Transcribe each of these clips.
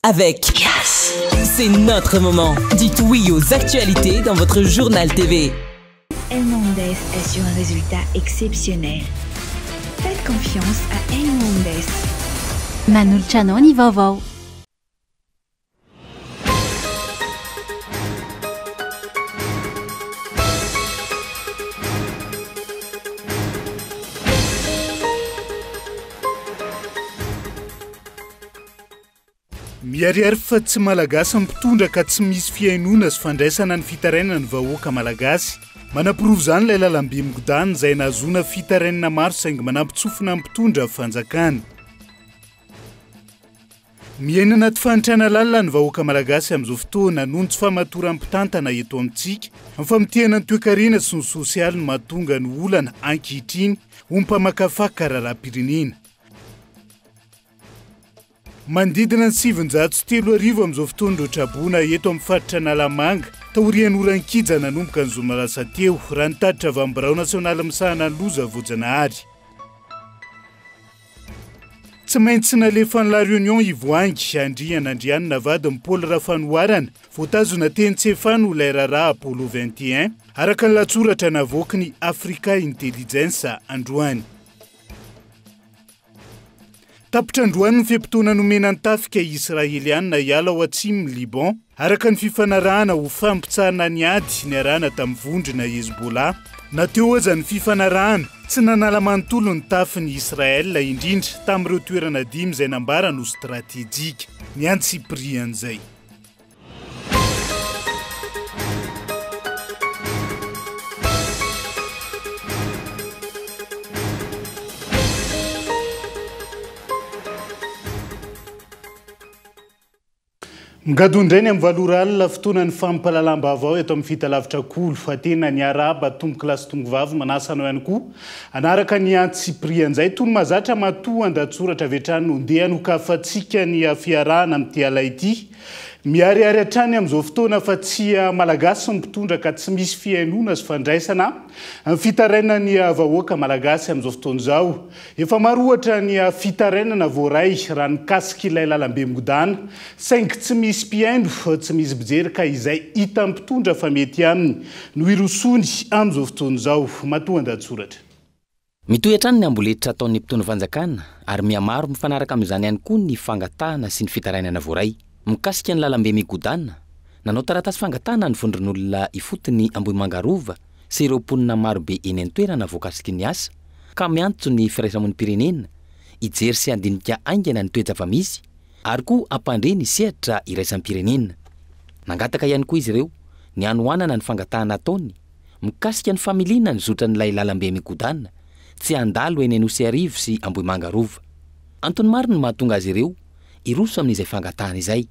Avec Yes. C'est notre moment. Dites oui aux actualités dans votre journal TV. Hernandez assure un résultat exceptionnel. Faites confiance à Hernandez. Manolotra anao ny vaovao. Miharihary fa tsy Malagasy ny mpitondra ka tsy misy fihainoana sy fandraisana ny fitarainan'ny vahoaka Malagasy. Manaporofo izany ilay lalamby migodàna izay nahazoana fitarainana maro saingy manampitsofina ny mpitondra fanjakana. Miaina anaty fahantrana lalina ny vahoaka Malagasy amin'izao fotoana noho ny tsy fahamatoran'ny mpitantana eto amintsika. Ny famotehana ny toekarena sy ny sosialy no mahatonga ny olana ankehitriny ho mpamakafaka raharaham-pirenena. Manodidina ny 3900 amin'izao fotoana ireo traboina eto amin'ny faritra Analamanga, taorian'ny oran-kija nanomboka ny zoma lasa teo, raha ny tatitra avy amin'ny Birao nasionaly misahana ny loza voajanahary. Tsy maintsy nalefan'i La Réunion i Voahangy Andrianandrianina vadin'i Paul Rafanoharana, voatazona teny Tsiafahy noho ilay raharaha Apollo 21, araka ny lahatsoratra navoaky ny Africa Intelligence androany. Tapitra androany ny fe-potoana nomena ny tafika Israeliana hiala ao atsimon'i Liban, araka ny fifanarahana ho fampitsahana ny ady niarahana tamin'ny vondrona Hezbollah. Na teo aza ny fifanarahana, tsy nanala manontolo ny tafin'i Israel, indrindra tamin'ireo toerana dimy izay nambarany ho stratejika. Ny antsipirian'izay. Migadona indray ny amin'ny valo ora alina, fotoanan'ny fampahalalam-baovao eto amin'ny Fitalavitra Kolo. Fa tena niarahaba tompokolahy sy tompokovavy, manasa anao ihany koa hanaraka ny antsipirian'izay. Toy ny mahazatra, matoa an-dahatsoratra avy hatrany no ndeha hanokafantsika ny fiarahana amin'ity ala ity. Miharihary hatrany amin'izao fotoana fa tsy Malagasy ny mpitondra ka tsy misy fihainoana sy fandraisana ny fitarainan'ny vahoaka Malagasy amin'izao fotoana izao. Efa maro ohatra ny fitarainana voaray raha nikasika ilay lalambe migodàna saingy tsy misy mpihaino, tsy misy mpijery ka izay hitan'ny mpitondra fa mety aminy no irosoany amin'izao fotoana izao. Matoandahatsoratra. Mitohy hatrany ny amboletra ataon'ny mpitondra fanjakana ary mihamaro mifanaraka amin'izany ihany koa ny fangatahana sy ny fitarainana voaray. Mikasika ny lalambe migodàna, nanao taratasy fangatahana ny vondron'olona ifotony Ambohimanga Rova sy ireo mponina marobe eny an-toerana voakasiky ny asa ka miantso ny firaisamonim-pirenena hijery sy handinika haingana ny toe-java-misy ary koa hampandre ny sehatra iraisam-pirenena. Nangataka ihany koa izy ireo ny hanohanana ny fangatahana ataony Mikasika ny familiana ny zotran'ilay lalambe migodàna tsy handalo eny Anosiarivo sy Ambohimanga Rova. Antony maro no mahatonga azy ireo hiroso amin'izay fangatahana izay.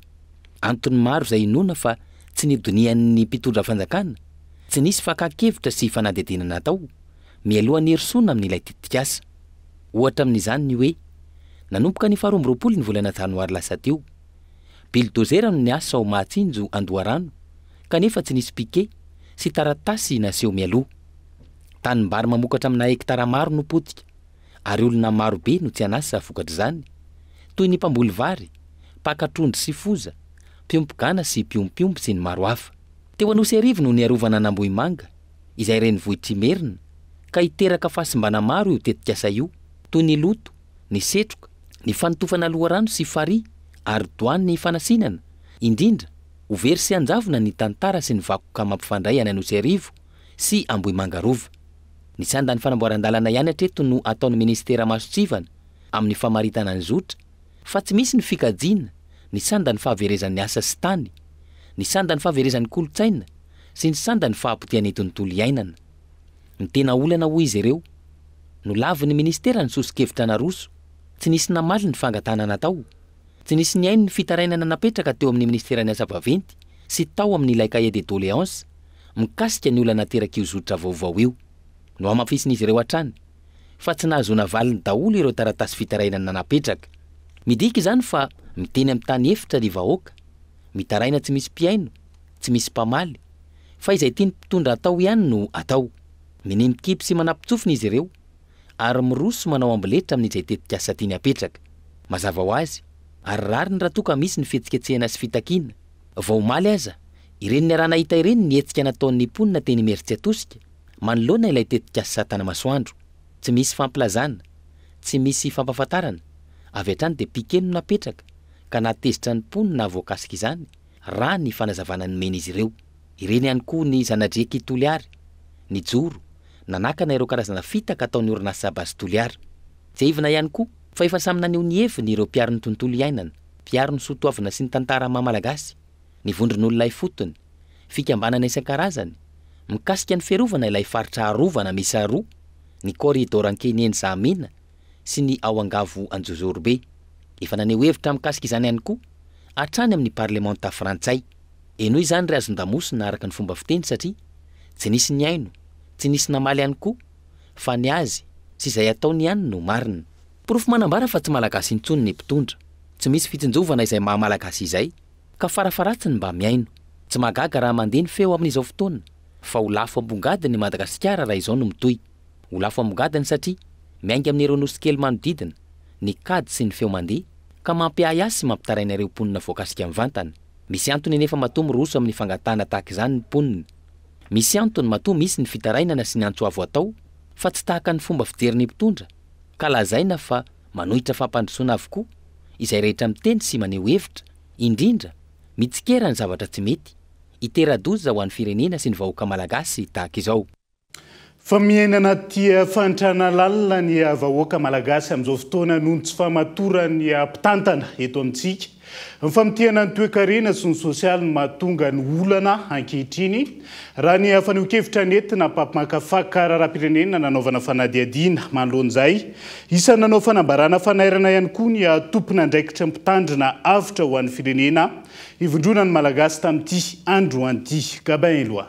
Antony maro izay inoana fa tsy nodinihan'ny mpitondra fanjakana, tsy nisy fakan-kevitra sy fanadihadiana natao, mialoha ny hirosoana amin'ilay tetikasa. Ohatra amin'izany ny hoe, nanomboka ny faha 22 ny volana janoary lasa teo, Bilodozera no niasa ao Mahatsinjo Andoharano kanefa tsy nisy piquet sy taratasy naseho mialoha. Tanimbary mamokatra amina hektara maro no potika ary olona maro be no tsy an'asa vokatr'izany, toy ny mpamboly vary, mpaka trondro sy foza, mpiompy gana sy mpiompy omby sy ny maro hafa. Teo Anosiarivo no niarovana an'Ambohimanga, izay renivohitr'Imerina, ka hiteraka fahasimbana maro io tetikasa io, toy ny loto, ny setroka, ny fanotofana loharano sy farihy ary doany fanasinana, indrindra, ho very sy hanjavona ny tantara sy ny vakoka mampifandray an' Anosiarivo sy Ambohimanga Rova. Ny sandan'ny fanamboaran-dalana ihany hatreto no ataon'ny minisitera mason-tsivana amin'ny famaritana ny zotra, fa tsy misy ny fikajiana ny sandan'ny fahaverezan'ny asa sy tany, ny sandan'ny fahaverezan'ny kolontsaina sy ny sandan'ny fahapotehan'ny tontolo iainana. Ny tena olana hoy izy ireo, nolavin'ny minisitera ny soso-kevitra naroso, tsy nisy namaly ny fangatahana natao, Tsy nisy nihaino ny fitarainana napetraka teo amin'ny minisiteran'ny Asa vaventy sy tao amin'ilay cahier de doléances mikasika ny olana aterak'io zotra vaovao io. Nohamafisin'izy ireo hatrany fa tsy nahazoana valiny daholo ireo taratasy fitarainana napetraka. Midika izany fa miteny amin'ny tany efitra ny vahoaka, mitaraina tsy misy mpihaino, tsy misy mpamaly, fa izay tian'ny mpitondra atao ihany no atao. Minia mikipy sy manapin-tsofina izy ireo ary miroso manao amboletra amin'izay tetikasa tiany hapetraka. Mazava ho azy. Ary rariny raha toa ka misy ny fihetsiketsehana sy fitakiana. Vao omaly aza, ireny niaraha-nahita ireny ny hetsika nataon'ny mponina teny Imerintsiatosika manoloana ilay tetikasa Tanamasoandro. Tsy misy fampilazana, tsy misy fampahafantarana, avy hatrany dia piquet no napetraka ka nahatezitra ny mponina voakasika izany, raha ny fanazavana nomen'izy ireo. Ireny ihany koa ny zana-driak'i Toliary, nijoro, nanakana ireo karazana fitaka ataon'ny orinasa Base Toliara. Tsiahivina ihany koa fa efa samy naneho ny heviny ireo mpiaro ny tontolo iainana, mpiaro ny soatoavina sy ny tantara maha Malagasy, ny vondron'olona ifotony, fikambanana isan-karazany, mikasika ny fiarovana ilay faritra arovana miisa roa, ny Corridor Ankeniheny Zahamena sy ny ao Angavo Anjozorobe. Efa naneho hevitra mikasika izany ihany koa hatrany amin'ny parlemanta frantsay. Henoy izany ry hazon-damosina araka ny fomba fiteny satria tsy nisy nihaino, tsy nisy namaly ihany koa fa ny azy sy izay ataony ihany no marina. Porofo manambara fa tsy Malagasy intsony ny mpitondra. Tsy misy fitsinjovana izay maha Malagasy izay ka farafaharatsiny mba mihaino. Tsy mahagaga raha mandeha ny feo amin'izao fotoana fa ho lafo ambongadiny i Madagasikara raha izao no mitohy. Ho lafo ambongadiny satria miainga amin'ireo nosy kely manodidina ny kajy sy ny feo mandeha ka mampiahiahy sy mampitaraina ireo mponina voakasika mivantana. Misy antony anefa matoa miroso amin'ny fangatahana tahaka izany ny mponina. Misy antony matoa misy ny fitarainana sy ny antso avo atao fa tsy tahaka ny fomba fijerin'ny mpitondra ka lazaina fa manohitra fampandrosoana avokoa izay rehetra miteny sy maneho hevitra, indrindra mitsikera ny zavatra tsy mety, hitera-doza ho an'ny firenena sy ny vahoaka malagasy tahaka izao. Fa miaina anaty fahantrana lalina ny vahoaka malagasy amin'izao fotoana noho ny tsy fahamatoran'ny mpitantana eto amintsika. Ny famotehana ny toekarena sy ny sosialy no mahatonga ny olana ankehitriny, raha ny fanehoan-kevitra nentina mpampakafaka raharaham-pirenena nanaovana fanadihadiana. Manoloana izay, isan'ny nanao fanambarana fanairana ihany koa ny tompon'andraikitra mpitandrina avotra ho an'ny firenena ivondronan'ny Malagasy tamin'ity androany ity. Gabin Eloi.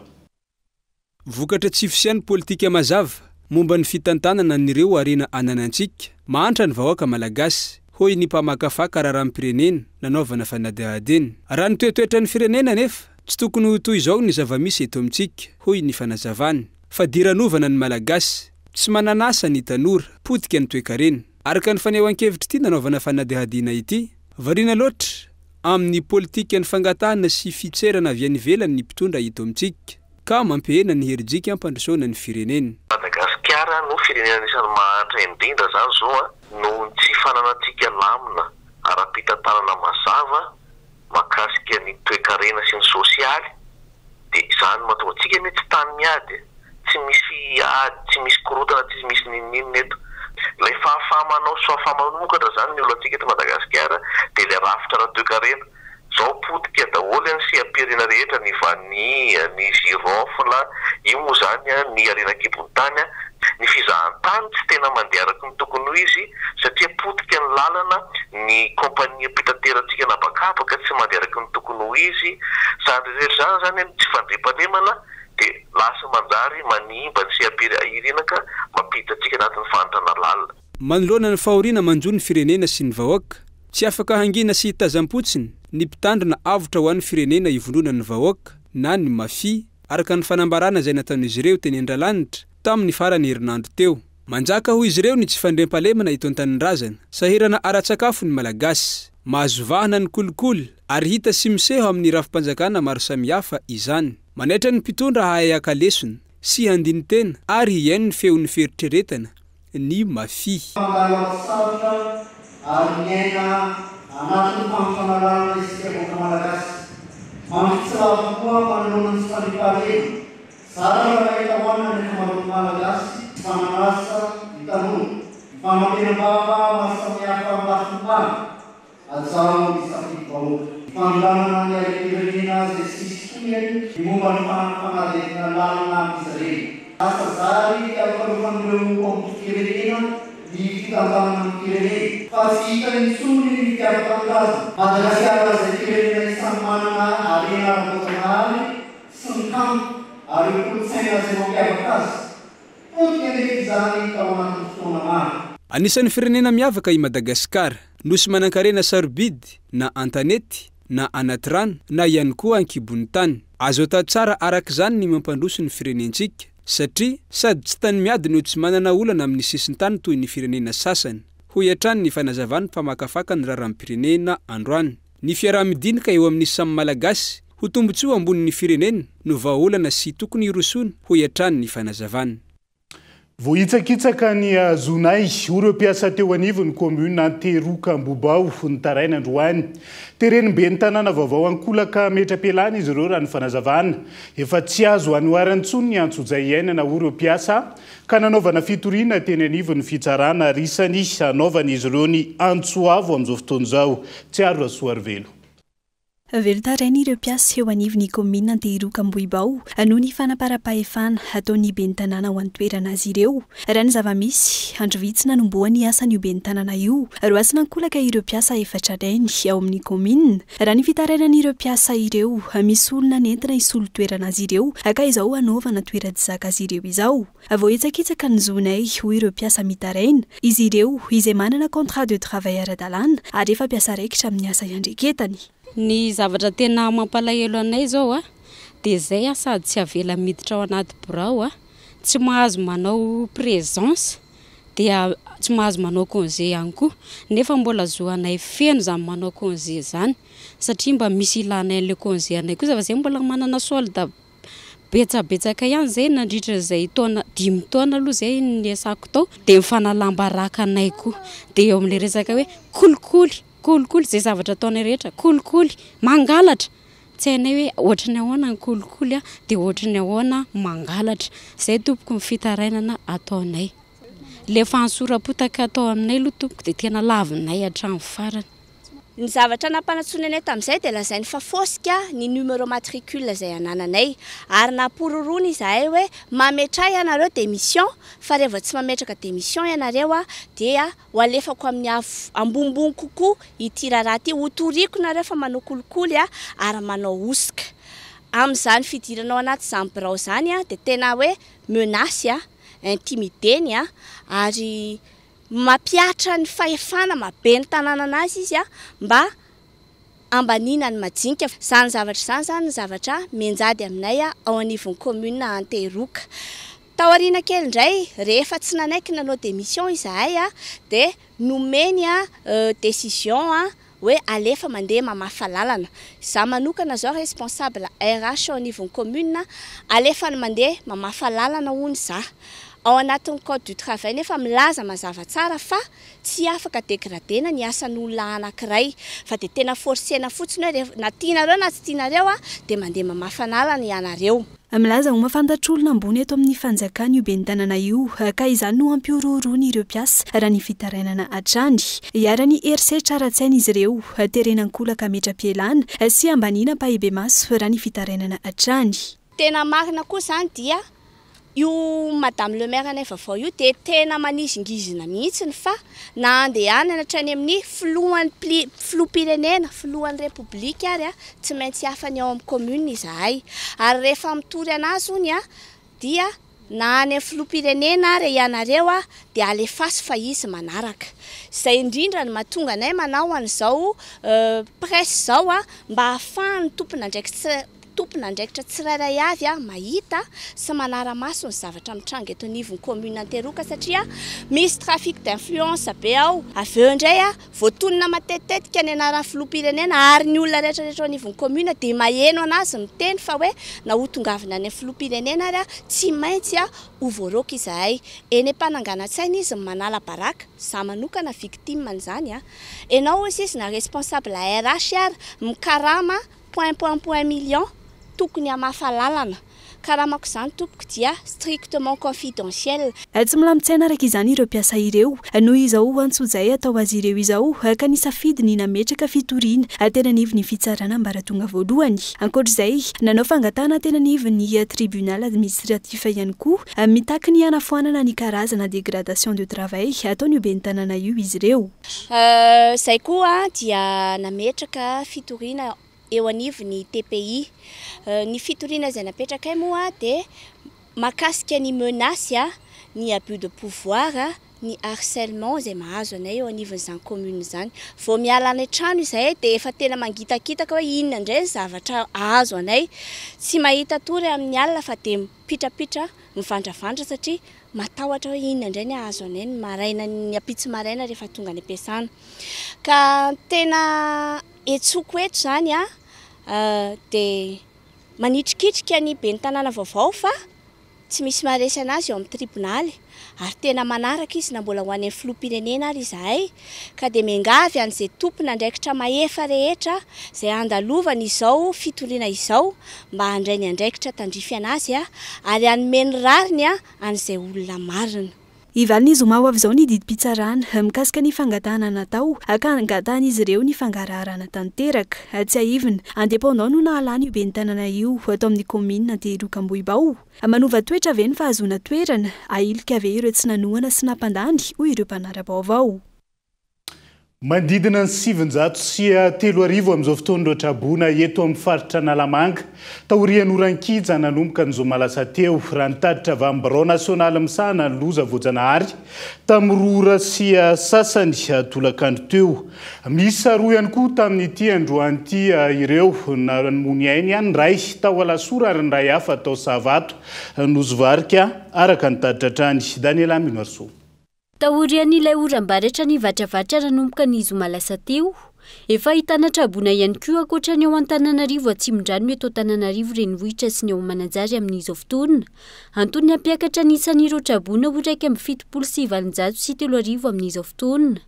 Vokatra tsy fisian'ny politika mazava momba ny fitantanana an'ireo harena ananantsika, mahantra ny vahoaka malagasy, hoy ny mpamakafaka raharaham-pirenena nanaovana fanadihadiana. Raha ny toetoetran'ny firenena anefa, tsy tokony ho toy izao ny zava-misy eto amintsika, hoy ny fanazavany. Fadiranovana ny Malagasy, tsy manan'asa ny tanora, potika ny toekarena. Araka ny fanehoan-kevitr'ity nanaovana fanadihadiana ity, variana loatra amin'ny politikan'ny fangatahana sy fitserana avy any ivelany ny mpitondra eto amintsika, ka mampihena ny herijika hampandrosoana ny firenena. Madagasikara no firenena anisan'ny mahantra indrindra zany zao an, noho ny tsy fananantsika lamina ara-pitantanana mazava mahakasika ny toekarena sy ny sosialy, dia izany no mahatonga antsika anie tsy tany miady e, tsy misy ady, tsy misy korontana, tsy misy n'inon'inona eto. Ilay fahafaha-manao sy fahafaha-mamokatra izany ny olantsika eto Madagasikara dia ilay rafitra ara-toekarena. Izao potika daholo ny seha-pirenena rehetra, ny vanille, ny girofle, io moa izany ny harena an-kibon'ny tany, ny fizahan-tany tsy tena mandeha araka ny tokony ho izy satria potika ny lalana, ny kaompaniam-pitaterantsika an'habakabaka tsy mandeha araka ny tokony ho izy, izany rehetra izany izany ny tsy fandriampahalemana dia lasa manjary manimba ny seha-pirahirina ka mampiditra antsika anatin'ny fahantrana lalina. Manoloana ny fahoriana manjo ny firenena sy ny vahoaka, tsy afaka hangina sy hitazam-potsiny ny mpitandrina avotra ho an'ny firenena ivondronan'ny vahoaka na ny Mafia, araka ny fanambarana izay nataon'izy ireo teny Andralanitra tamin'ny faran'ny herinandro teo. Manjaka hoy izy ireo ny tsy fandriampahalemana eto an-tanindrazana. Sahirana ara-tsakafo ny Malagasy. Mahazo vahana ny kolikoly ary hita sy miseho amin'ny rafi-panjakana maro samihafa izany. Manaitra ny mpitondra hahay haka lesona sy handini-tena ary hihaino ny feon'ny fieritreretana ny Mafia. Mandalo ady sarotra ary miaina anatin'ny fahantrana lalina isika vahoaka Malagasy. Mandry tsy lavo koa manoloana ny tsy fandriampahalemana. Zara raha mahita hohanina ny ankamaroan'ny Malagasy, tsy manan'asa ny tanora. Ny fanampenam-bava maro samihafa amin'ny lafiny maro. Hajao ny safidim-bahoaka. Ny fanolanana ny harem-pirenena izay tsy misy tohiny ny momba ny fanadihadiana lalina amin'izy ireny. Lasa zary fialofalofan'ireo mpamonjy-firenena ny fitantanana ny firenena, fa tsy hita intsony ny fitiavan-tanindrazana. Madagasikara izay firenena isan'ny manana harena ara-boajanahary sy ny kanto ary ny kolontsaina izay mampiavaka azy. Potika anefa izany tao anatin'ny fotoana maro. Anisan'ny firenena miavaka i Madagasikara. Nosy manankarena sarobidy na an-tanety na anaty rano na ihany koa an-kibon'ny tany. Azo atao tsara araka izany ny mampandroso ny firenentsika satria sady tsy tany miady no tsy manana olana amin'ny sisin-tany toy ny firenena sasany. hoy hatrany ny fanazavan'ny mpamakafaka ny raharaham-pirenena androany. Ny fiaraha-midinika eo amin'ny samy Malagasy ho tombontsoa ambonin'ny firenena no vahaolana sy tokony hirosoana, hoy hatrany ny fanazavana. Voahitsakitsaka ny zonay, hoy ireo mpiasa teo anivon'ny kaominina Antehiroka Ambohibao, nitaraina androany. Teren'ny ben'ny tanàna vaovao ankolaka hametra-pialana izy ireo raha ny fanazavana. Efa tsy azo anoharana intsony ny antsojay iainana, hoy ireo mpiasa, ka nanaovana fitoriana teny anivon'ny fitsarana ary isany hanaovan'izy ireo ny antso avo amin'izao fotoana izao. Tsiaro Rasoarivelo. Velon-taraina ireo mpiasa eo anivon'ny kaominina Antehiroka Ambohibao noho ny fanaparam-pahefana ataon'ny ben'ny tanàna ao an-toerana azy ireo. Raha ny zava-misy, andro vitsy nanombohan'ny asan'io ben'ny tanàna io, roasina an-kolaka ireo mpiasa efa tranainy ao amin'ny kaominina. Raha ny fitarainan'ireo mpiasa ireo, misy olona nentina hisolo toerana azy ireo ka izao hanaovana toeran-tsy zaka azy ireo izao. Voahitsakitsaka ny zonay, hoy ireo mpiasa mitaraina. Izy ireo, izay manana contrat de travail ara-dalàna ary efa mpiasa raikitra amin'ny asa iandreketany. Ny zavatra tena mampalahelo anay izao a, dia izay a, sady tsy avela miditra ao anaty birao a, tsy mahazo manao présence, dia tsy mahazo manao congé ihany koa, nefa mbola zo anay feno izany manao congé izany, satria mba misy ilanay an'ilay congé anay koa, fa izay mbola manana solde Betsabetsaka ihany izay nandritra izay taona, dimy taona aloha izay niasako tao, dia ny fanalam-baraka anay koa. Dia eo amin'ilay resaka hoe kolikoly, kolikoly, izay zavatra ataonay rehetra, kolikoly, mangalatra. Tsy hainay hoe ohatry ny ahoana ny kolikoly dia ohatry ny ahoana mangalatra. Izay tompoko ny fitarainana ataonay. Ilay fanosoram-potaka atao aminay aloha tompoko dia tena lavinay hatramin'ny farany. Ny zavatra nampanantsoiny anay tamin'izay dia lazainy fa fosika ny numéro matricule izay anananay ary nampororoany izahay hoe mametraha ianareo démission fa rehefa tsy mametraka démission ianareo dia ho alefako amin'ny avo ambonimbony kokoa ity raharaha ity, ho toriko nareo fa manao kolikoly ary manao hosoka. Amin'izany fidirana ao anatin'izany birao izany dia tena hoe menace, intimideny ary Mampihatra ny fahefana maha ben'ny tanàna anazy izy mba hambaniana ny majinika. Izany zavatra izany izany ny zavatra mianjady aminay ao anivon'ny commune Antehiroka. Taoriana kely indray, rehefa tsy nanaiky nanao démission izahay dia nomeny décision hoe alefa mandeha mamafa lalana. Izaho manokana izao responsable RH ao anivon'ny commune, alefany mandeha mamafa lalana hono izaho. Ao anatin'ny code du travail nefa milaza mazava tsara fa tsy afaka degradena ny asan'olona anankiray fa dia tena forcena fotsiny hoe rehefa na tianareo na tsy tianareo dia mandeha mamafa lalana ianareo. Milaza ho mahafantatr'olona ambony eto amin'ny fanjakana io ben'ny tanàna io ka izany no hampihorohoroany ireo mpiasa raha ny fitarainana hatrany. Iharan'ny herisetra ara-tsaina izy ireo, terena an-kolaka hametra-pialana sy ambaniana ampahibemaso raha ny fitarainana hatrany. Tena marina koa izany dia Io madame le maire anay vaovao io dia tena manizingizina mihitsiny fa na andehanana hatrany amin'ny filohan'ny pli filoham-pirenena, filohan'ny repoblika ary tsy maintsy hafany ao amin'ny commune izahay. Ary rehefa mitory anazy hono dia na any amin'ny filoham-pirenena ary ianareo dia alefaso fa izy manaraka. Izay indrindra no mahatonga anay manao an'izao presse izao mba ahafahan'ny tompon'andraikitra Tompon'andraikitra tsirairay avy mahita sy manara-maso ny zavatra mitranga eto anivon'ny commune Antehiroka satria misy trafic d'influence be ao. Avy eo indray voatonona matetitetika ny anaran'ny filoham-pirenena ary ny olona rehetra rehetra eo anivon'ny commune dia maheno an'azy miteny fa hoe na ho tongavina any amin'ny filoham-pirenena ary tsy maintsy ho voaroaka izahay. Eny am-pananganan-tsaina izy no manala baraka, za manokana victime an'izany. Enao hoy sisa na responsable RH ary mikarama Point point point million tokony hamafa lalana. Karamako izany tompoko dia strictement confidentiel. Tsy milamin-tsaina araka izany ireo mpiasa ireo noho izao antsojay atao azy ireo izao ka nisafidy ny nametraka fitoriana teny anivon'ny fitsarana ambaratonga voalohany. Ankoatra izay, nanao fangatahana teny anivon'ny tribunal administratif ihany koa mitaky ny hanafoanana ny karazana dégradation de travail ataon'io ben'ny tanàna io izy ireo. Izay koa dia nametraka fitoriana eo anivon'ny TPI. Ny fitoriana izay napetrakay moa dia mahakasika ny menace, ny abus de pouvoir, ny harcèlement izay mahazo anay eo anivon'izany commune izany. Vao miala any an-trano izahay dia efa tena mangitakitaka hoe inona indray ny zavatra ahazo anay. Tsy mahita tory amin'ny alina fa dia mipitrapitra, mivandravandra satria matahotra hoe inona indray ny ahazo anay ny maraina, ny ampitso maraina rehefa tonga any am-piasana. Ka tena hetsoko eto izany dia manitrikitrika ny ben'ny tanàna vaovao fa Tsy misy maharesy anazy eo amin'ny tribonaly ary tena manaraka izy na mbola ho any amin'ny filoham-pirenena ary izahay ka dia miangavy an'izay tompon'andraikitra mahefa rehetra izay handalovany izao fitoriana izao mba handray ny andraikitra tandrify anazy ary hanome ny rariny an'izay olona marina. Hivaly ny zoma ho avy izao ny didim-pitsarana mikasika ny fangatahana natao ka angatahan'izy ireo ny fangaraharana tanteraka. Tsiahivina, indépendant no nahalany io ben'ny tanàna io tao amin'ny kaominina Antehiroka Ambohibao. Manova toetra ve ny fahazoana toerana? Ahilika ve ireo tsy nanohana sy nampandany? Hoy ireo mpanara-baovao. Manodidina ny 3900 amin'izao fotoana ireo traboina eto amin'ny faritra Analamanga, taorian'ny oran-kija nanomboka ny zoma lasa teo, raha ny tatitra avy amin'ny birao nasionaly misahana ny loza voajanahary, tamin'ny roa ora sy sasany tolakandro teo. Miisa roa ihany koa tamin'ity androany ity ireo namoy ny ainy, ny iray tao Alasora ary ny iray hafa tao Sahavato, Nosy Varika, araka ny tatitra hatrany. Daniela Minoarisoa. Taorian'ilay oram-baratra nivatravatra nanomboka ny zoma lasa teo, efa ahitana traboina ihany koa ankoatra ny ao Antananarivo Atsimondrano eto Antananarivo renivohitra sy ny ao Mananjary amin'izao fotoana. Antony hampiakatra ny isan'ireo traboina ho 3871 amin'izao fotoana.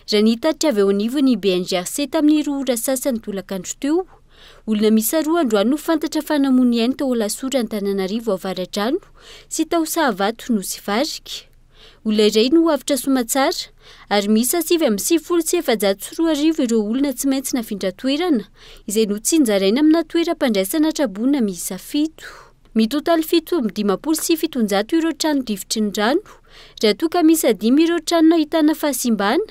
Raha ny tatitra avy eo anivon'ny BNGRC tamin'ny 2 ora sasany tolakandro teo, olona miisa roa androany no fantatra fa namoy ny ainy tao Alasora Antananarivo Avaradrano sy tao Sahavato Nosy Varika. Olona iray no avotra soamatsara ary miisa 2499 ireo olona tsy maintsy nafindra toerana izay notsinjaraina amina toeram-pandraisana traboina miisa fito. Mitotaly 757 ireo trano difotry ny rano raha toa ka miisa dimy ireo trano nahitana fahasimbana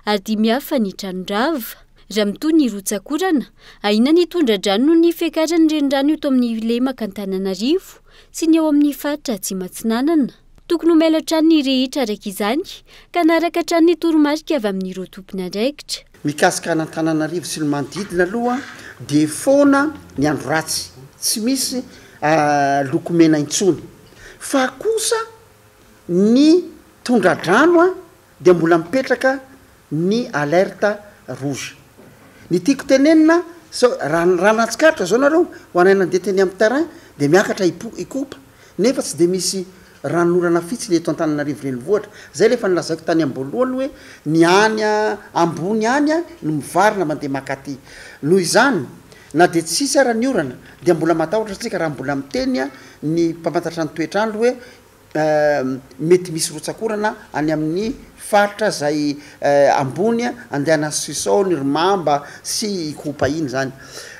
ary dimy hafa ny trano rava. Raha mitohy ny rotsak'orana, ahiana ny tondra-drano noho ny fiakaran'ny renirano eto amin'ny lemaka Antananarivo sy ny ao amin'ny faritra Atsimo Atsinanana. Tokony ho mailo hatrany ny rehetra araka izany ka hanaraka hatrany ny toromarika avy amin'ireo tompon'andraikitra. Mikasika an'Antananarivo sy ny manodidina aloha dia foana ny andro ratsy, tsy misy loko mena intsony. Fa kosa ny tondra-drano dia mbola mipetraka ny alerte rouge. Ny tiako tenenina sao raha raha nahatsikaritra zao nareo ho anay nandeha teny amin'ny terrain dia miakatra Ikopa nefa tsy dia misy ranonorana fitsy ny eto Antananarivo renivohitra. Zay le efa nolazaiko tany am-boalohany hoe ny any ambony any no mivarina mandeha makaty. Noho izany na dia tsisy ara ny orana dia mbola matahotra tsika raha mbola miteny ny mpamantatra ny toetr'andro hoe mety misy rotsak'orana any amin'ny faritra izay ambony andehanan'i Sisaony, ry Mamba sy Ikopa iny izany.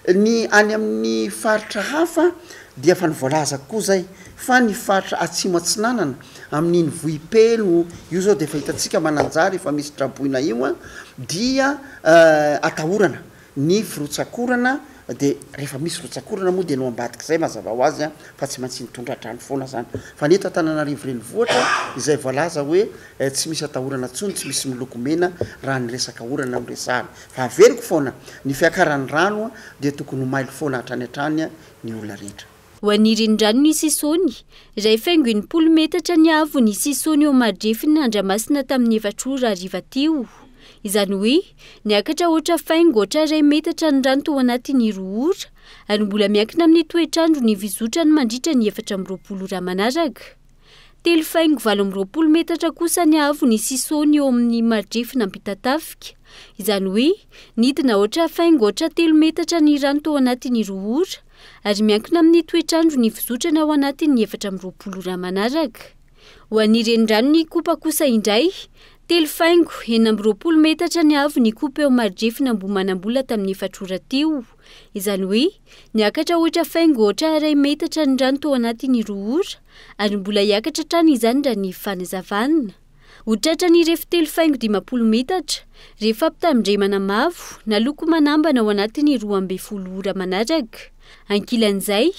Ny any amin'ny faritra hafa dia efa nivoalazako koa izay fa ny faritra atsimo atsinanana amin'iny Vohipeno io izao dia efa hitantsika Mananjary efa misy traboina io dia atahorana Ny firotsak'orana dia rehefa misy rotsak'orana moa dia ny ao ambadik'izay mazava ho azy fa tsy maintsy mitondra hatrany foana zany. Fa ny eto Antananarivo renivohitra izay voalaza hoe tsy misy atahorana intsony, tsy misy miloko mena raha ny resaka orana no resahana. Fa averiko foana, ny fiakaran'ny rano dia tokony ho mailo foana hatrany hatrany ny olona rehetra. Ho an'ny renirano Sisaony, iray faingo 60 metatra ny haavon'i Sisaony eo Maridrefiny Andramasina tamin'ny efatra ora hariva teo. Izany hoe, niakatra hoatra faingo hoatra iray metatra ny rano tao anatin'ny roa ora, ary mbola miankina amin'ny toetr'andro ny fizotrany mandritra ny 24 ora manaraka. Telo faingo 28 metatra kosa ny haavon'i Sisaony eo amin'ny maridrefina Ampitatafika. Izany hoe, nidina hoatra faingo hoatra telo metatra ny rano tao anatin'ny roa ora, ary miankina amin'ny toetr'andro ny fizotrana ao anatin'ny 24 ora manaraka. Ho an'ny reniranon'Ikopa kosa indray, telo faingo 26 metatra ny haavon'Ikopa eo maridrefina Ambohimanambola tamin'ny efatra ora teo. Izany hoe, niakatra hoatra faingo hoatra iray metatra ny rano tao anatin'ny roa ora, ary mbola hiakatra hatrany izany raha ny fanazavana. Ho tratra ny refy telo faingo 50 metatra, rehefa ampitandremana mavo na loko manambana ao anatin'ny 12 ora manaraka. Ankilan'izay,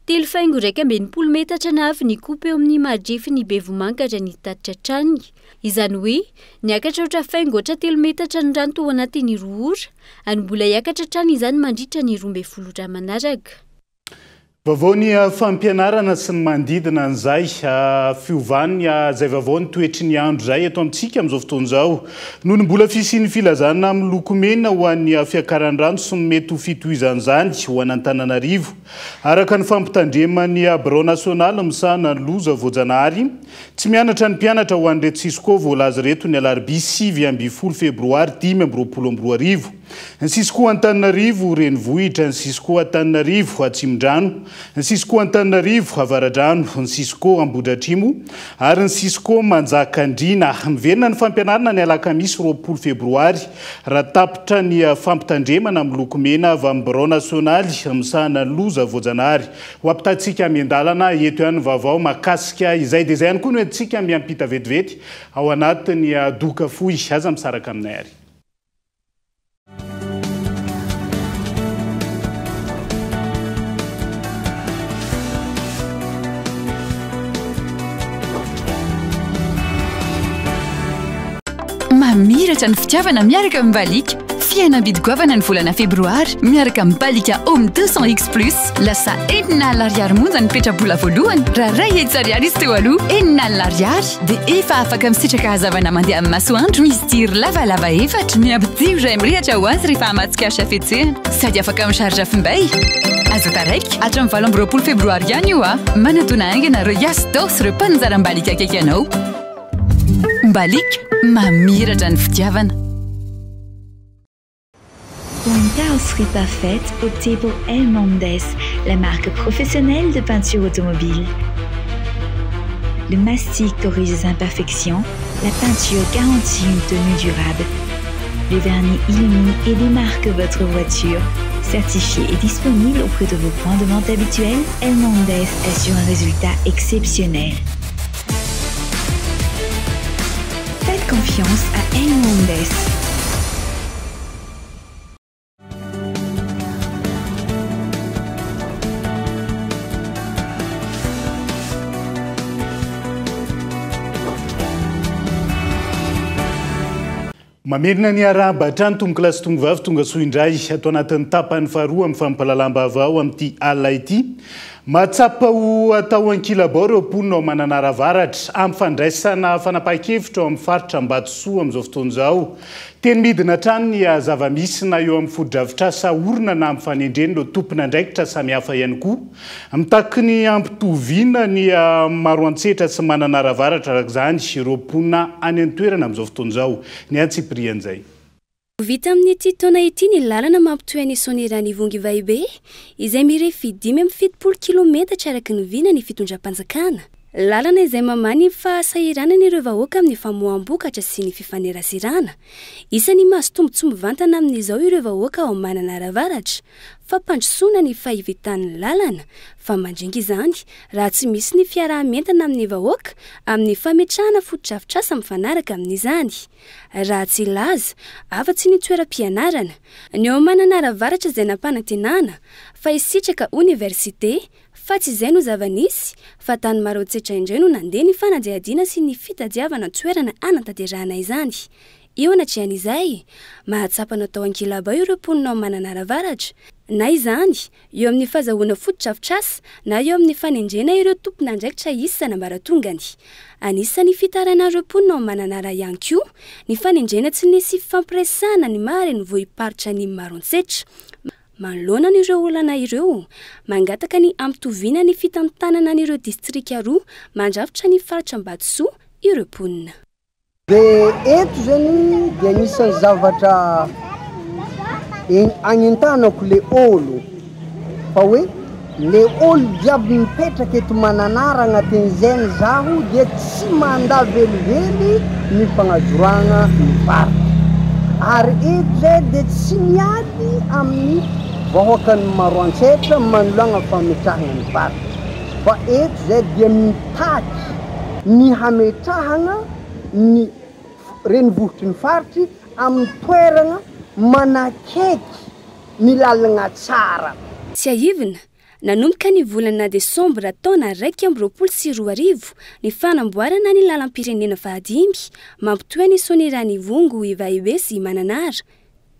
3,61 metatra ny haavon'ny Ikopa eo amin'ny maridrefin'i Bevomanga raha ny tatitra hatrany. Izany hoe, niakatra oatra faingo oatra 3 metatra ny rano tao anatin'ny 2 ora, ary mbola hiakatra hatrany izany mandritra ny 12 ora manaraka. Vaovao ny fampianarana sy ny manodidina an'izay fiovan'ny izay vaovao ny toetry ny andro izay eto amintsika amin'izao fotoana izao. Noho ny mbola fisian'ny filazana miloko mena ho an'ny fiakaran'ny rano sy ny mety ho fitohizan'izany ho an'Antananarivo. Araka ny fampitandreman'ny Birao nasionaly misahana ny loza voajanahary, tsy mianatra ny mpianatra ho an'ireto Cisco voalaza ireto ny alarobia 19 febroary 2025. Ny Cisco Antananarivo renivohitra, ny Cisco Antananarivo Atsimondrano, ny Cisco Antananarivo Avaradrano, ny Cisco Ambohidratrimo ary ny Cisco Manjakandriana. Miverina ny fampianarana ny alakamisy 20 febroary raha tapitra ny fampitandremana miloko mena avy amin'ny birao nasionaly misahana ny loza voajanahary. Ho ampitaintsika miandalana eto ihany ny vaovao mahakasika izay. Dia izay ihany koa no entintsika miampita vetivety ao anatin'ny doka fohy. Aza misaraka aminay ary. Mamiratra ny fitiavana miaraka amin'ny Balika. Fihenam-bidy goavana ny volana febroary miaraka amin'ny Balika Home 200X Plus. Lasa 60 ariary monja ny petra-bola voalohany raha 100 ariary izy teo aloha. 60 ariary dia efa afaka misitraka hazavana mandeha amin'ny masoandro misy jiro lavalava efatra miampy jiro iray mirehitra ho azy rehefa hamatsy cash hafetsena sady afaka mi-charge finday. Aza taraiky, hatramin'ny 28 febroary ihany io a! Manatona haingana ireo Yas Store sy ireo mpaninjara Mbalika akaiky anao. Mbalika, mamiratra ny fitiavana. Pour une carrosserie parfaite, optez pour Hernandez, la marque professionnelle de peinture automobile. Le mastic corrige les imperfections, la peinture garantit une tenue durable. Le vernis illumine et démarque votre voiture. Certifié et disponible auprès de vos points de vente habituels, Hernandez assure un résultat exceptionnel. Faites confiance à Hernandez. Mamerina ny arahaba hatrany tompokolahy sy tompovavy tonga soa indray ato anatin'ny tapany faharoa amin'ny fampahalalam-baovao amin'ity alina ity. Mahatsapa ho atao ankilabao ireo mponina ao Mananara Avaratra amin'ny fandraisana fanapahan-kevitra ao amin'ny faritra Ambatosoa amin'izao fotoana izao. Teny midina hatrany ny zava-misy na eo amin'ny fotodrafitrasa orina na amin'ny fanendren'ireo tompon'andraikitra samihafa ihany koa. Mitaky ny hampitoviana ny Maroantsetra sy Mananara Avaratra araka izany ireo mponina any an-toerana amin'izao fotoana izao. Ny antsipirian'izay. Ho vita amin'ity taona ity ny lalana mampitohy an'i Soanierana Ivongo Ivahibe, izay mirefy 75 kilometatra araka ny vinan'ny fitondram-panjakana. Lalana izay mamaha ny fahasahiranan'ireo vahoaka amin'ny famoaham-bokatra sy ny fifaneraserana. Isan'ny mahazo tombontsoa mivantana amin'izao ireo vahoaka ao Mananara Avaratra. Fampandrosoana ny fahivitan'ny lalana, fa mandringa izany raha tsy misy ny fiaraha-mientana amin'ny vahoaka amin'ny fametrahana fotodrafitrasa mifanaraka amin'izany. Raha tsy hilaza afa-tsy ny toeram-pianarana, ny ao Mananara Avaratra izay nampanantenana fa hisitraka oniversite fa tsy izay no zava-nisy fa tany Maroantsetra indray no nandeha ny fanadihadiana sy ny fitadiavana toerana hanatanterahana izany. Eo anatrehan'izay, mahatsapa natao ankilabao ireo mponina ao Mananara Avaratra, na izany eo amin'ny fazahoana fotodrafitrasa na eo amin'ny fanendrena ireo tompon'andraikitra isan'ambaratongany. Anisan'ny fitarainan'ireo mponina ao Mananara ihany koa ny fanendrena tsy nisy fifampiresahana ny maha renivohi-paritra an'i Maroantsetra. Manoloana an'ireo olana ireo, mangataka ny hampitoviana ny fitantanana an'ireo distrika roa mandrafitra ny faritra Ambatosoa ireo mponina. Dia eto zany dia anisan'ny zavatra agnentanako le olo fa hoe le olo jiaby mipetraka eto Mananara agnatin'izegny zaho dia tsy mandà velively ny fagnajoragna ny faritra ary eto zay dia tsy miady amin'ny vahoakan'i Maroantsetra manoloagna fametrahagna ny faritra fa eto zay dia mitaky ny hametrahana ny renivohitry ny faritry amin'ny toerana manakaiky ny lalagna tsara. Tsiahivina, Nanomboka ny volana desambra taona 2021 ny fanamboarana ny lalam-pirenena fahadimy mampitohy an'i Soanierana Ivongo, Ivahibe sy Mananara.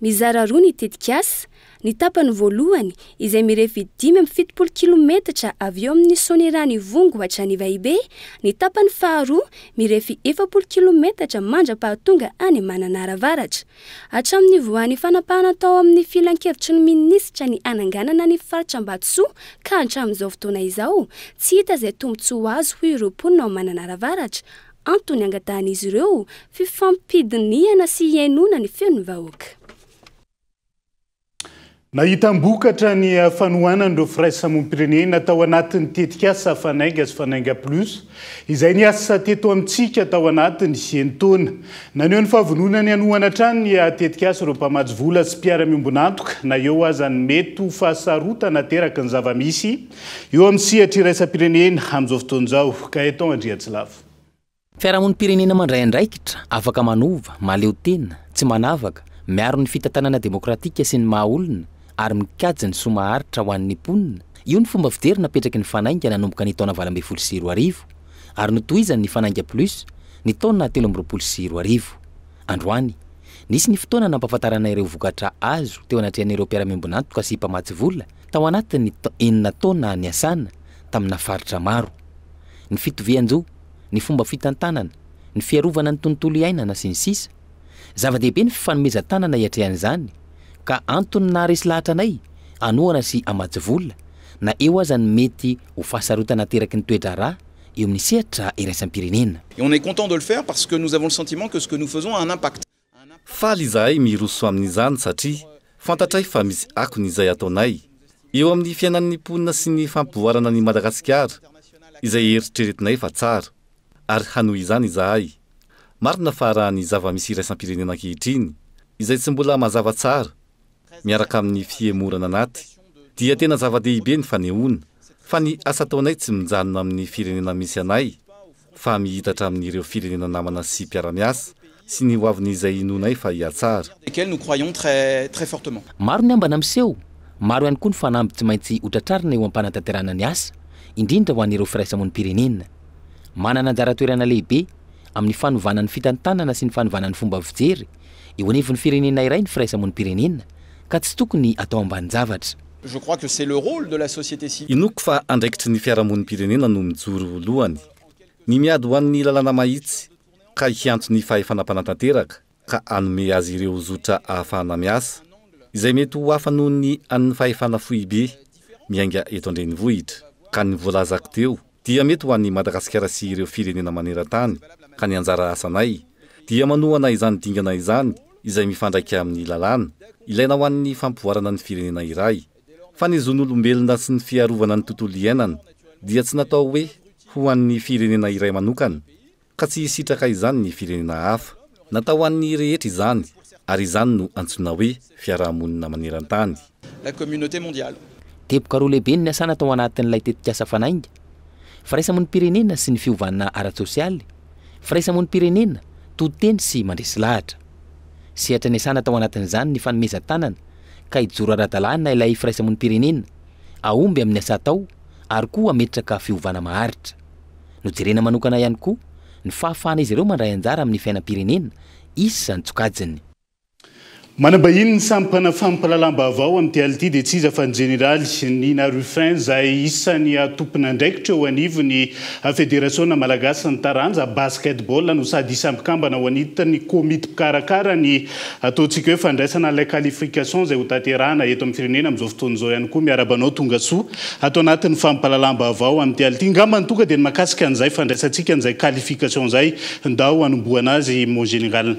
Mizara roa ny tetikasa, ny tapany voalohany izay mirefy 75 kilometatra avy eo amin'ny Soanierana Ivongo hatrany Ivahibe, ny tapany faharoa mirefy 40 kilometatra mandra-pahatonga any Mananara Avaratra. Hatramin'ny nivoahan'ny fanapahana tao amin'ny filankevitry ny minisitra ny hananganana ny faritra Ambatosoa ka hatramin'izao fotoana izao, tsy hita izay tombontsoa azo hoy ireo mponina ao Mananara Avaratra. Antony angatahan'izy ireo fifampidinihana sy hihainoana ny feon'ny vahoaka. Nahitam-bokatra ny fanohanan'ireo firaisamonim-pirenena tao anatin'ny tetikasa Fanainga sy Fanainga Plus, izay niasa teto amintsika tao anatin'ny enin-taona. Naneho ny fahavononany hanohana hatrany ny tetikasa ireo mpamatsy vola sy mpiara-miombon'antoka, na eo aza ny mety ho fahasarotana ateraky ny zava-misy eo amin'ny sehatra iraisam-pirenena amin'izao fotoana izao. Gaëtan Andriantsilavo. Fiarahamonim-pirenena mandray andraikitra, afaka manova, mahaleo tena, tsy manavaka, miaro ny fitantanana demokratika sy ny maha olona ary mikajy ny soa maharitra ho an'ny mponina, io ny fomba fijery napetraky ny Fanainga nanomboka ny taona 2018 ary notohizany ny Fanainga Plus ny taona 2023. Androany, nisy ny fotoana nampahafantarana ireo vokatra azo teo anatrehan'ireo mpiara-miombon'antoka sy mpamatsy vola tao anatin'ny enina taona niasana tamina faritra maro. Ny fitovian-jo, ny fomba fitantanana, ny fiarovana ny tontolo iainana, sy ny sisa Zava-dehibe ny fifanomezan-tanana hiatrehana izany, ka antony naharesy lahatra anay hanohana sy hamatsy vola, na eo aza ny mety ho fahasarotana ateraky ny toe-draharaha eo amin'ny sehatra iraisam-pirenena. Et on est content de le faire parce que nous avons le sentiment que ce que nous faisons a un impact. Faly izahay miroso amin'izany satria fantatray fa misy akony izay ataonay eo amin'ny fiainan'ny mponina sy ny fampivoarana an'i Madagasikara izay eritreretinay fa tsara ary hanohy izany izahay. Marina fa raha ny zava-misy iraisam-pirenena ankehitriny izay tsy mbola mazava tsara miaraka amin'ny fihemorana anaty dia tena zava-dehibe ny fanehoana fa ny asa ataonay tsy mijanona amin'ny firenena misy anay fa mihitatra amin'ireo firenena namana sy mpiara-miasa sy ny hoavin'izay inoanay fa hihatsara. Lesquels nous croyons très très fortement. Maro ny ambana miseho, maro ihany koa ny fanamby tsy maintsy hotratrarina eo am-panatanterahana ny asa, indrindra ho an'ireo firaisamonim-pirenena. Manana anjara toerana lehibe amin'ny fanovana ny fitantanana sy ny fanovana ny fomba fijery eo anivon'ny firenena iray ny firaisamonim-pirenena ka tsy tokony atao ambanin-javatra. Je crois que c'est le rôle de la société civile. Inoako fa andraikitry ny fiarahamonim-pirenena no mijoro ho lohany. Ny miady ho an'ny lalàna mahitsy ka hiantso ny fahefana mpanatanteraka ka hanome azy ireo zotra ahafahana miasa, izay mety ho hafa noho ny an'ny fahefana foibe miainga eto an-drenivohitra. Ka ny voalazako teo dia mety ho an'i Madagasikara sy ireo firenena maneran-tany ka ny anjara asanay dia manohana izany dingana izany izay mifandraika amin'ny lalàna ilaina ho an'ny fampivoarana ny firenena iray. Fa ny zon'olombelona sy ny fiarovana ny tontolo iainana dia tsy natao hoe ho an'ny firenena iray manokana ka tsy hisitraka izany ny firenena hafa. Natao ho an'ny rehetra izany ary izany no antsoina hoe fiarahamonina maneran-tany. La communauté mondiale. Teboka roa lehibe no niasana tao anatin'ilay tetikasa Fanainga, firaisamonim-pirenena sy ny fiovana ara-tsosialy, firaisamonim-pirenena, to teny sy mandresy lahatra. Sehatra niasana tao anatin'izany ny fanomezan-tanana ka hijoro ara-dalàna ilay firaisamonim-pirenena, hahomby amin'ny asa atao ary koa hametraka fiovana maharitra. Nojerena manokana ihany koa ny fahafahan'izy ireo mandray anjara amin'ny fiainam-pirenena isan-tsokajiny. Manam-bahiny ny sampana fampahalalam-baovao amin'ity alina ity dia tsy iza fa ny jeneraly Nina Ruffin izay isan'ny tompon'andraikitra eo anivon'ny federasiona malagasy ny taranja basketball no sady isan'ny mpikambana ao anitin'ny komity mpikarakara ny ataontsika hoe fandraisana ilay qualification izay hotanterahana eto amin'ny firenena amin'izao fotoana izao ihany koa. Miarahaba anao tongasoa ato anatin'ny fampahalalam-baovao amin'ity alina ity. Angamba ny tonga dia ny mahakasika an'izay fandraisantsika an'izay qualification izay ndao hanombohana azy mon général.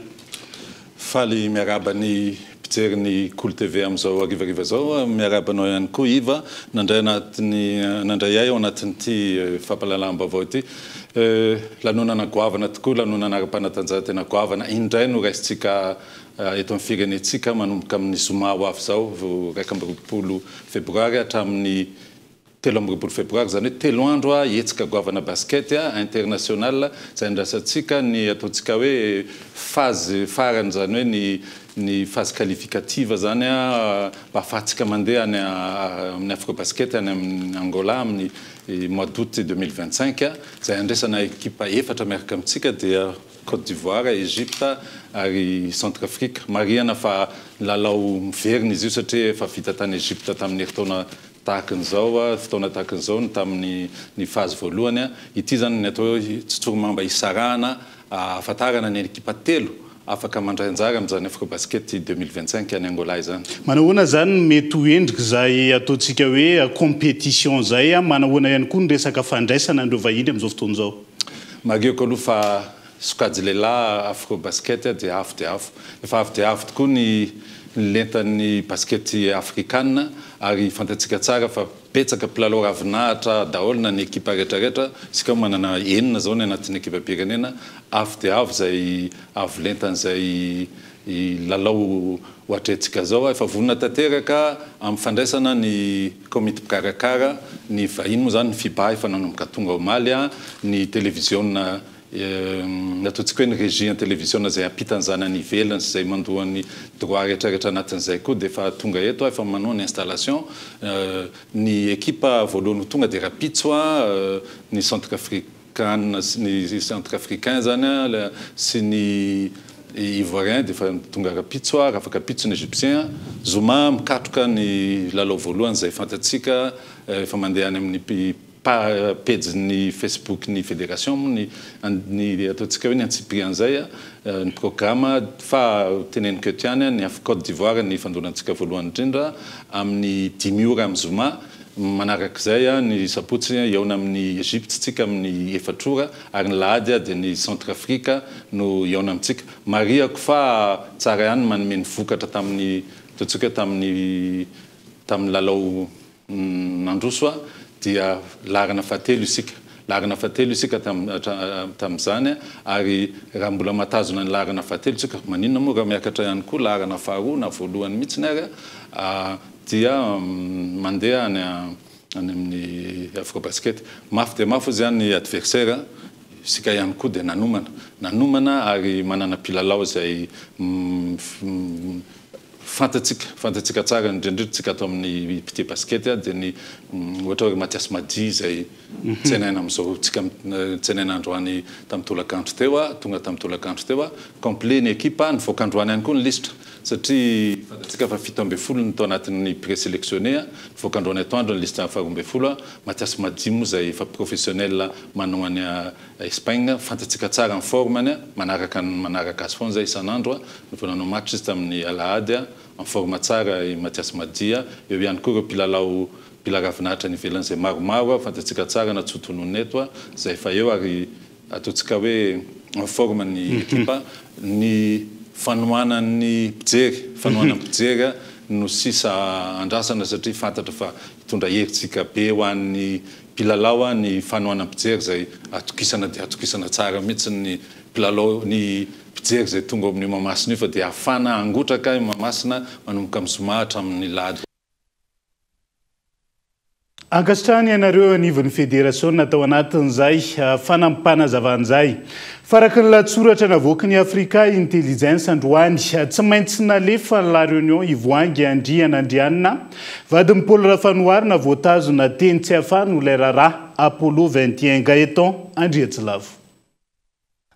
Faly miarahaba ny mpijery ny Kolo TV amin'izao harivariva izao. Miarahaba anao ihany koa Iva, nandray anatin'ny nandray ahy ao anatin'ity fampahalalam-baovao ity. Lanonana goavana tokoa, lanonana ara-panatanjahantena goavana indray no raisintsika eto amin'ny firenentsika manomboka amin'ny zoma ho avy izao, 21 febroary hatramin'ny. 23 febroary, izany hoe telo andro hetsika goavana basket international izay andrasantsika ny ataontsika hoe phase farany, izany hoe ny ny phase qualificative izany mba ahafahantsika mandeha any amin'ny Afrobasket any amin'ny Angola amin'ny mois d'août 2025 izay andraisana ekipa efatra miaraka amintsika dia Côte d'Ivoire, Egypte ary Centrafrique. Marihana fa lalao miverina izy io satria efa vita tany Egypte tamin'ny herintaona tahaka an'izao, fotoana tahaka an'izao ny tamin'ny ny phase voalohany. Ity izany ny atao hoe tsotsorimamba hisarahana ahafantarana ny ekipa telo afaka mandray anjara amin'izany Afrobasket 2025 any Angola izany. Manahoana izany ny mety ho endrik'izay ataontsika hoe compétition izay? Manahoana ihany koa ny resaka fandraisana an'ireo vahiny amin'izao fotoana izao? Marihiko aloha fa sokajy lehilahy Afrobasket dia avo dia avo. Efa avo dia avo tokoa ny lentan'ny basikety afrikana ary fantatsika tsara fa betsaka mpilalao ravinahitra daholo na ny ekipa rehetra rehetra, isika moa manana enina izao ny anatin'ny ekipam-pirenena, avo dia avo izay avo lentan'izay lalao ho atrehintsika izao. Efa vonona tanteraka amin'ny fandraisana ny komity mpikarakara ny vahiny moa izany ny FIBA efa nanomboka tonga omaly, ny televiziona Ny ataontsika hoe ny régie en télévision izay hampita an'izany any ivelany sy izay mandoa ny droit rehetra rehetra anatin'izay koa dia efa tonga eto, efa manao ny installation. Ny ekipa voalohany ho tonga dia rahampitso ny centrafricaine sy ny centrafricain izany sy ny ivoirien dia efa tonga rahampitso, rafakampitso ny égyptien. Zoma mikatroka ny lalao voalohany izay fantatsika efa mandeha any amin'ny Pejin'ny Facebook ny Federation moa ny ny ataontsika hoe ny antsipirian'izay ny programa fa teneniko eto ihany ny avy Cote d'Ivoire ny ifandonantsika voalohany indrindra amin'ny dimy ora amin'ny zoma manarak'izay ny sabotsy hihaona amin'ny Egypte tsika amin'ny efatra ora ary ny lahady dia ny Centrafrique no hihaona amintsika. Marihako fa tsara ihany ny manome ny vokatra tamin'ny ataontsika hoe tamin'ny tamin'ny lalao Nandroso aho dia laharana fahatelo isika. Laharana fahatelo isika tamin'izany ary raha mbola mahatazona ny laharana fahatelo isika, maninona moa raha miakatra ihany koa laharana faharoa na voalohany mihitsiny ary dia mandeha any any amin'ny Afrobasket. Mafy dia mafy hozy ny adversaire, isika ihany koa dia nanomana. Nanomana ary manana mpilalao izay Fantatsika, fantatsika tsara indrindra indrindra tsika ato amin'ny mpitia basket dia ny ohatra hoe Mathias Madi izay tsenaina amin'izao tsika tsenaina androany tamin'ny tolakandro teo, tonga tamin'ny tolakandro teo, complet ny ekipa, nivoaka androany ihany koa ny lisitra satria fantatsika fa 17 ny tao anatin'ny présélectionné, nivoaka androany atoandro ny lisitra faha 12, Mathias Madi moa izay efa professionnel manao any Espagne, fantatsika tsara ny forme-ny, manaraka ny manaraka azy foana izay isan'andro, vao nanao match izy tamin'ny alahady, en forme tsara i Mathias Madia, eo ihany koa ireo mpilalao mpila ravinahitra any ivelany izay maromaro, fantatsika tsara na tsy ho tononina eto, izay efa eo ary ataontsika hoe en forme ny ekipa, ny fanohanan'ny mpijery, fanohanan'ny mpijery no sisa andrasana satria fantatra fa hitondra herijika be ho an'ny Mpilalao ny fanohanam-pijery izay atokisana dia atokisana tsara mihitsy ny mpilalao ny mpijery izay tonga ao amin'io Mahamasina io fa dia hafana hangotraka i Mahamasina manomboka amin'ny zoma hatramin'ny lahady. Ankasitrahana ianareo eo anivon'ny federasiona tao anatin'izay fanampanazavan'izay. Faraky ny lahatsoratra navoaky ny Africa Intelligence androany, tsy maintsy nalefa La Réunion i Voahangy Andrianandrianina, vadin'i Paul Rafanoharana voatazona teny Tsiafahy noho ilay raharaha Apollo 21 Gaëtan Andriatsilavo.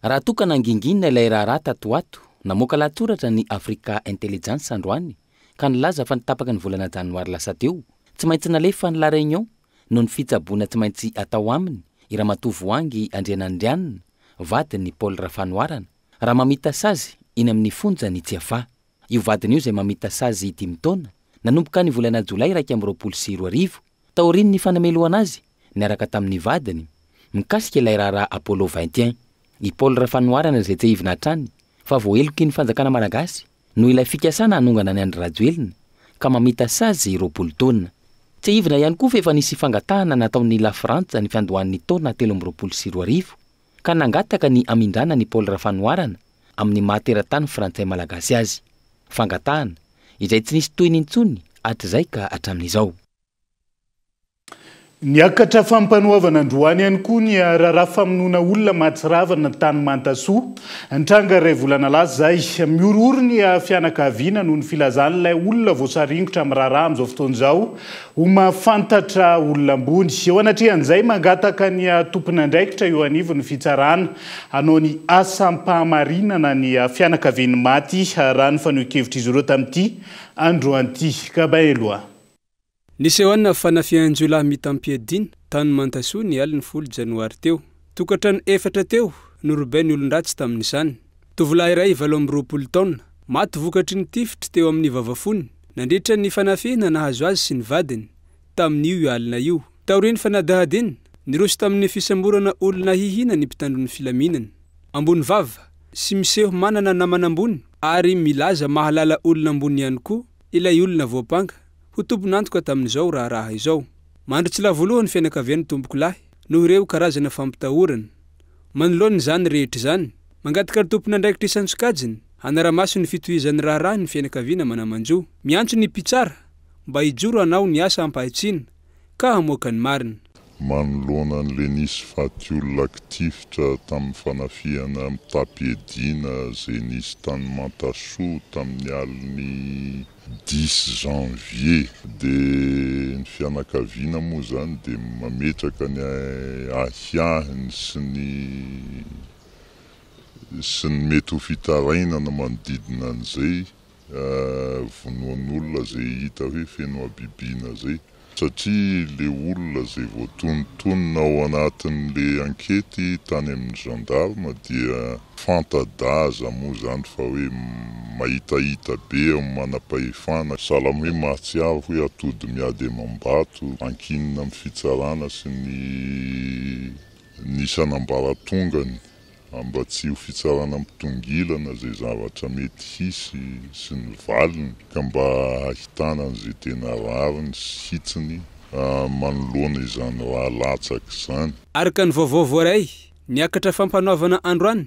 Raha toa ka nangingina ilay raharaha tato ho ato, namoaka lahatsoratra ny Africa Intelligence androany ka nilaza fa ny tapaky ny volana janoary lasa teo, tsy maintsy nalefa any La Réunion noho ny fitsaboana tsy maintsy atao aminy i Ramatoa Voahangy Andrianandrianina, vadin'i Paul Rafanoharana, raha mamita sazy eny amin'ny fonjan'i Tsiafahy. Io vadiny io izay mamita sazy dimy taona, nanomboka ny volana jolay 2021, taorian'ny fanamelohana azy niaraka tamin'ny vadiny, mikasika ilay raharaha Apollo 21. I Paul Rafanoharana izay tsiahivina hatrany fa voaheloky ny fanjakana malagasy noho ilay fikasana hanongana an'i Andry Rajoelina ka mamita sazy 20 taona. Tsiahivina ihany koa fa efa nisy fangatahana nataon'i Lafrantsa ny fiandohan'ny taona 2023 ka nangataka ny hamindrana an'i Paul Rafanoharana amin'ny maha teratany frantsay malagasy azy. Fangatahana izay tsy nisy tohiny intsony hatrizay ka hatramin'izao. Niakatra fampanoavana androany ihany koa ny raharaha famonoana olona mahatsiravina tany Mantasoa. Nitranga iray volana lasa izay. Mihorohoro ny fianakaviana noho ny filazan'ilay olona voasaringotra amin'ny raharaha amin'izao fotoana izao ho mahafantatra olona ambony. Eo anatrehan'izay, mangataka ny tompon'andraikitra eo anivon'ny fitsarana hanao ny asam-pahamarinana ny fianakavian'ny maty raha ny fanehoan-kevitr'izy ireo tamin'ity androany ity. Gabin Eloi. Nisehoana fanafihan-jiolahy mitam-piadiana tany Mantasoa ny alin'ny folo janoary teo. Tokantrano efatra teo no robain'ny olon-dratsy tamin'izany. Tovolahy iray 28 taona, maty vokatry ny tifitry teo amin'ny vavafony nandritra ny fanafihana nahazo azy sy ny vadiny, tamin'io alina io. Taorian'ny fanadihadiana, niroso tamin'ny fisamborana olona hihina ny mpitandro ny filaminana. Ambony vava sy miseho manana namana ambony ary milaza mahalala olona ambony ihany koa ilay olona voampanga ho tompon'antoka tamin'izao raharaha izao. Mandry tsy lavo loha ny fianakavian'ny tompokolahy noho ireo karazana fampitahorana. Manoloana izany rehetra izany, mangataka ny tompon'andraikitra isan-tsokajiny hanara-maso ny fitohizan'ny raharaha ny fianakaviana mana-manjo. Miantso ny mpitsara mba hijoro hanao ny asa ampahitsiana ka hamoaka ny marina. Manoloana an'ilay nisy faty olona kitifitra tamin'ny fanafihana mitam-piadiana izay nisy tany Mantasoa tamin'ny alin'ny dix janvier dia ny fianakaviana moa izany dia mametraka ny ahiahiny sy ny sy ny mety ho fitarainana manodidina an'izay vonoan'olona izay hita hoe feno habibiana izay. Satria le olona izay voatonontonona ao anatin'le ankety tany amin'ny gendarme dia fanta-daza moa izany fa hoe mahitahita be amin'ny manam-pahefana, sahala amin'ny hoe mahatsiaro hoe atody miady amam-bato, ankinina amin'ny fitsarana sy ny ny isan'ambaratongany. Mba tsy ho fitsarana mitongilana izay zavatra mety hisy sy ny valiny ka mba hahitana an'izay tena rariny sy hitsiny manoloana izany ra latsaka izany. Araka ny vaovao voaray, niakatra fampanoavana androany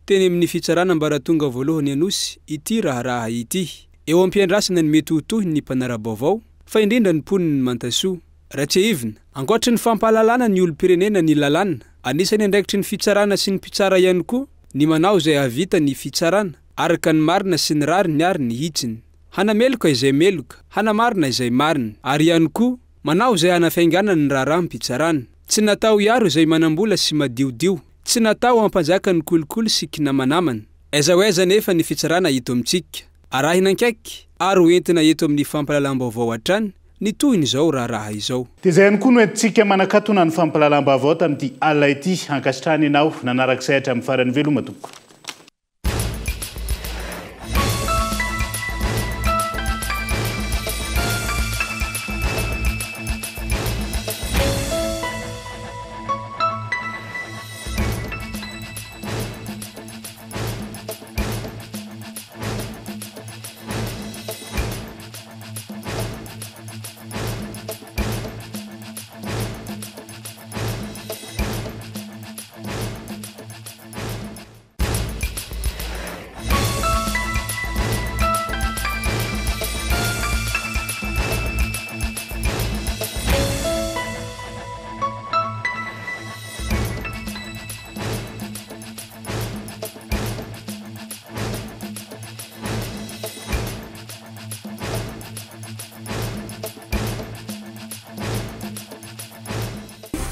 teny amin'ny fitsarana ambaratonga voalohany Anosy ity raharaha ity. Eo am-piandrasana ny mety ho tohiny ny mpanara-baovao, fa indrindra ny mponin'i Mantasoa. Raha tsiahivina, ankoatry ny fampahalalana ny olom-pirenena ny lalàna, anisan'ny andraikitry ny fitsarana sy ny mpitsara ihany koa ny manao izay hahavita ny fitsarana, araka ny marina sy ny rariny ary ny hitsiny. Hanameloka izay meloka, hanamarina izay marina, ary ihany koa manao izay hanafainganana ny raharaham-pitsarana. Tsy natao hiaro izay manam-bola sy madiodio, tsy natao hampanjaka ny kolikoly sy kinamanamana. Aiza ho aiza anefa ny fitsarana eto amintsika? Arahina ankaiky ary ho entina eto amin'ny fampahalalam-baovao hatrany ny tohin'izao raharaha izao. Dia izay ihany koa no entintsika manakatona ny fampahalalam-baovao tamin'ity alina ity. Ankasitrahana ianao nanarak'izay hatramin'ny farany. Veloma tompoko.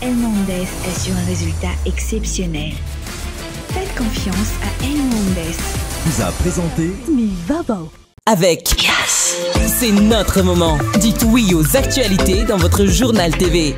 Hernandez assure un résultat exceptionnel. Faites confiance à Hernandez. Vous a présenté Avec Yes, c'est notre moment. Dites oui aux actualités dans votre journal TV.